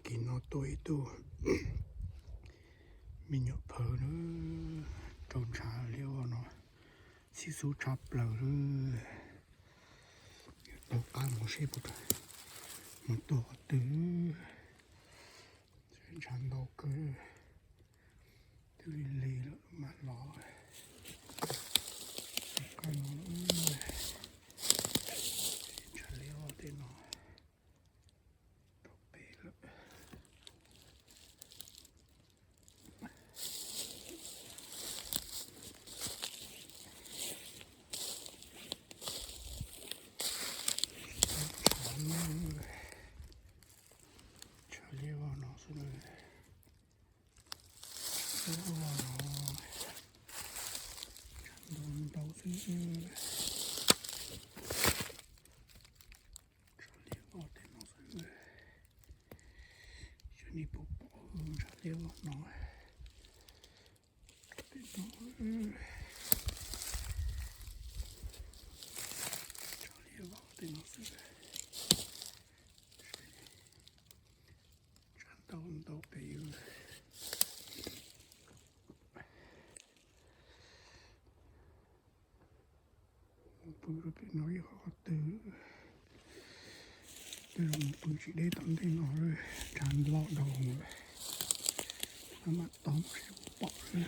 Tim no tuaj ib tug me nyuam phawj na, rau ntshav liab vog no, txhij xub tshaj plaws lawm. Taug qab mus seb puas mus tuaj qhov twg. Ntshav ntau kawg, twb lig lig lawm mam los. Taug qab no, ntshav liab vog tej no rau pem lawm. Ntshav liab vog no xwb, liab vog no, ntshav ntau ntau xwb. Ntshav liab vog tej no xwb, xyov nej puas pom ntshav liab vog no. Tej no, ntshav liab vog tej no xwb, ntshav ntau ntau pem. Mus pw rau pem no ib qhov twg, twb los mus pw tsis deb tom ntej no, ntshav loj dhau lawm, maj mam tos seb puas pom xwb.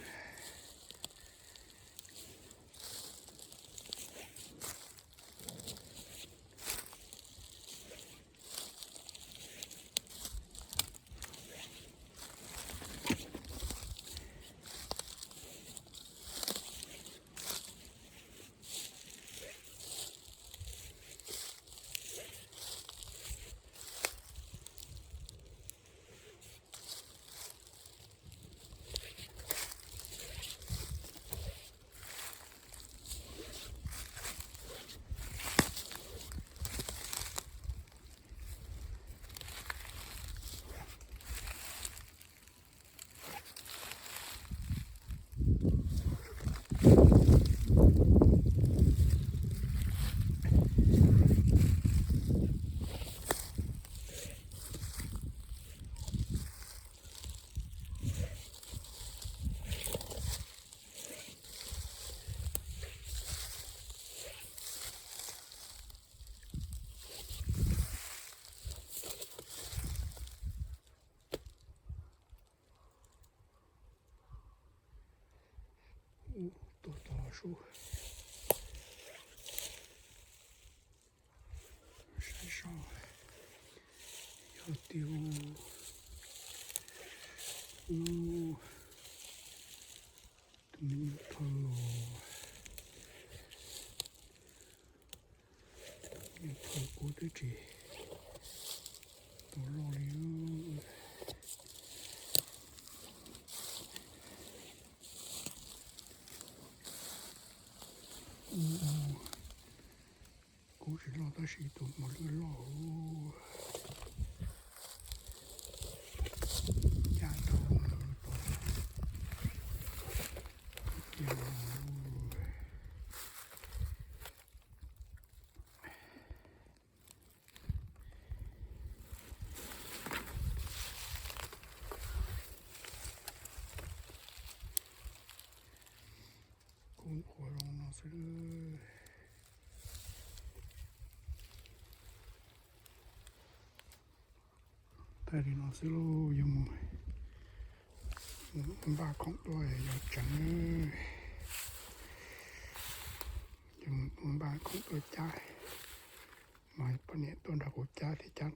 Ub, tuaj tod sub. Saib seb yog tiag. Ub, tus me nyuam phawj, nyuam phawj kub twb tsis tau loj li. Ub, kub tsis loj tab sis tus mos lwj loj. Ncaj rau lawm, cia. Kub ua zoo no xwb. Tag li no xwb lauj, yog mus npaj khoom tuaj yog tseev. Yog mus npaj khoom tuaj cab, mas poj niam tuaj nrog kuv cab thiab cab